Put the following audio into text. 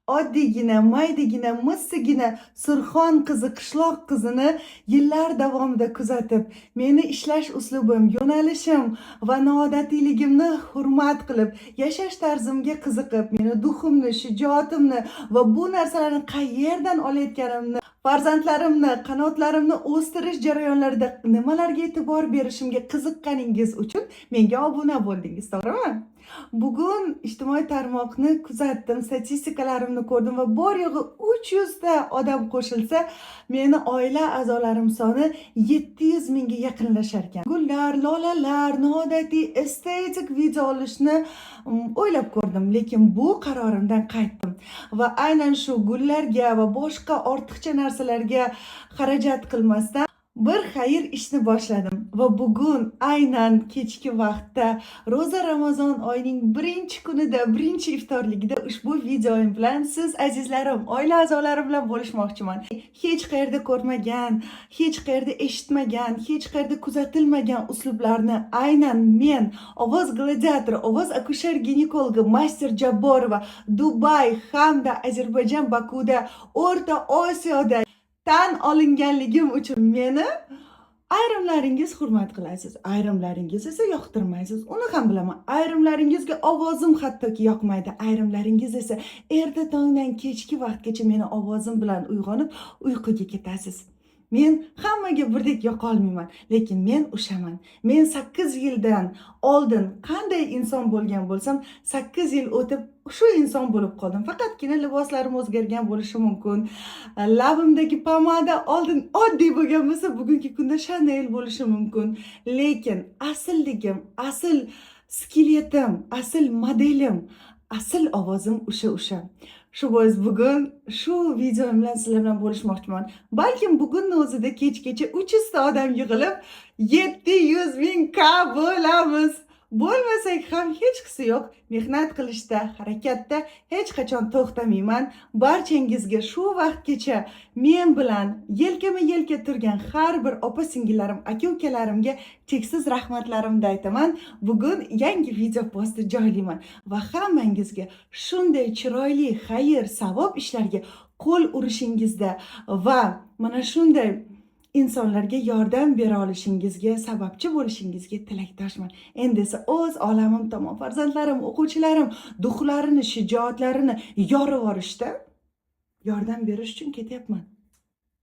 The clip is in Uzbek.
Oddiygina, maydagina, missigina Surxon qizi, qishloq qizini yillar davomida kuzatib, meni ishlash uslubim, yo'nalishim va noodatiyligimni hurmat qilib, yashash tarzimga qiziqib, meni дух imni, shijoatimni va bu narsalarni qayerdan olayotganimni, farzandlarimni, qanotlarimni o'stirish jarayonlarida nimalarga e'tibor berishimga qiziqqaningiz uchun menga obuna bo'ldingiz, to'g'rimi? Bugun ijtimoiy tarmoqni kuzatdim, statistikalarimni ko'rdim va bor yo'g'i 300 ta odam qo'shilsa, meni oila a'zolarim soni 700 mingga yaqinlashar ekan. Gullar, lolalar, noodatiy estetik video olishni o'ylab ko'rdim, lekin bu qarorimdan qaytdim va aynan shu gullarga va boshqa ortiqcha narsalarga xarajat qilmasdan bir xayr ishni boshladim va bugun aynan kechki vaqtda, ro'za Ramazon oyining birinchi kunida, birinchi iftorligida ushbu videoyim bilan siz, azizlarim, oila a'zolarim bilan bo'lishmoqchiman. Hech qayerda ko'rmagan, hech qayerda eshitmagan, hech qayerda kuzatilmagan uslublarni aynan men, ovoz gladiatori, ovoz akusher ginekologi Master Jabborova, Dubay hamda Ozarbayjon Bakuda, O'rta Osiyoda tan olinganligim uchun meni ayrimlaringiz hurmat qilasiz, ayrimlaringiz esa yoqtirmaysiz, uni ham bilaman. Ayrimlaringizga ovozim hattoki yoqmaydi, ayrimlaringiz esa erta tongdan kechki vaqtgacha meni ovozim bilan uyg'onib, uyquga ketasiz. Men hammaga birdek yoqolmayman, lekin men o'shaman. Men 8 yildan oldin qanday inson bo'lgan bo'lsam, 8 yil o'tib shu inson bo'lib qoldim. Faqatgina liboslarim o'zgargan bo'lishi mumkin, labimdagi pomada oldin oddiy bo'lgan bo'lsa, bugungi kunda Chanel bo'lishi mumkin, lekin aslligim, asl skeletim, asl modelim, asl ovozim o'sha o'sha. Shu bois bugun shu videom bilan sizlar bilan bo'lishmoqchiman. Balkim bugunni o'zida kechgacha 300 ta odam yig'ilib, 700 ming K bo'lamiz. Bo'lmasak ham hechqisi yo'q. Mehnat qilishda, harakatda hech qachon to'xtamayman. Barchangizga, shu vaqtgacha men bilan yelkama yelka turgan har bir opa singillarim, aka ukalarimga cheksiz rahmatlarimni aytaman. Bugun yangi video posti joylayman va hammangizga shunday chiroyli xayr savob ishlarga qo'l urishingizda va mana shunday insonlarga yordam bera olishingizga sababchi bo'lishingizga tilakdoshman. Endi esa o'z olamim tomon, farzandlarim, o'quvchilarim дух larini, shijoatlarini yorib yuborishda yordam berish uchun ketyapman.